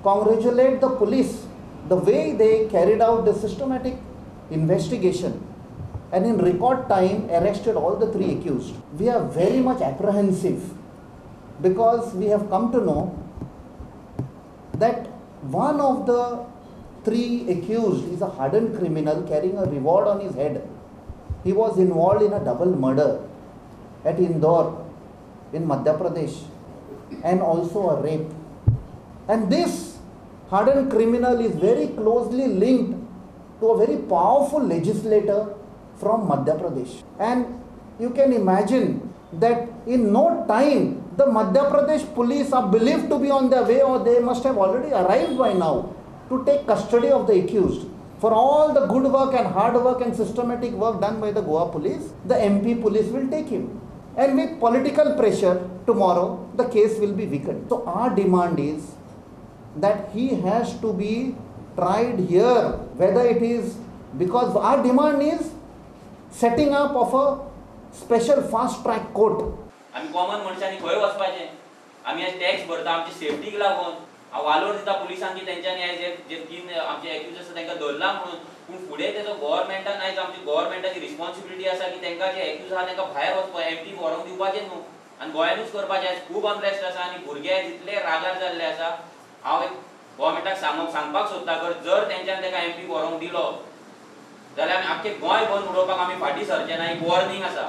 congratulate the police the way they carried out the systematic investigation and in record time arrested all the 3 accused. We are very much apprehensive because we have come to know that one of the 3 accused is a hardened criminal carrying a reward on his head. He was involved in a double murder at Indore in Madhya Pradesh and also a rape. And this hardened criminal is very closely linked to a very powerful legislator from Madhya Pradesh. And you can imagine that in no time the Madhya Pradesh police are believed to be on their way, or they must have already arrived by now to take custody of the accused. For all the good work and hard work and systematic work done by the Goa police, the MP police will take him. And with political pressure, tomorrow the case will be weakened. So our demand is that he has to be tried here, whether it is, because our demand is setting up of a special fast track court. आमी common मनशांनी खंय वचपाचें? आमी आज tax भरता आमची septic लागून. हांव वालोर दिता पुलिसांक की तेंच्यांनी आयज जे 3 आमचे एक्यूज आसा तांकां धरला म्हणून, पूण फुडें तेजो गव्हर्मेंटान आयज आमची गव्हर्मेंटाची रिस्पॉन्सिबिलिटी आसा की तांकां जे एक्यूज आसा तांकां भायर वचपा एमपी व्हरोंक दिवपाचें न्हू आनी गोंयानूच करपाचें. आयज खूब अनरेस्ट आसा आनी भुरगे आयज इतले रागार जाल्ले आसा. हांव एक गव्हर्मेंटाक सांगपाक सोदता, जर तेंच्यांनी ताका एमपी व्हरोंक दिलो जाल्यार आमी आख्खें गोंय बंद उडोवपाक आमी फाटीं सरचे ना. एक वॉर्निंग आसा.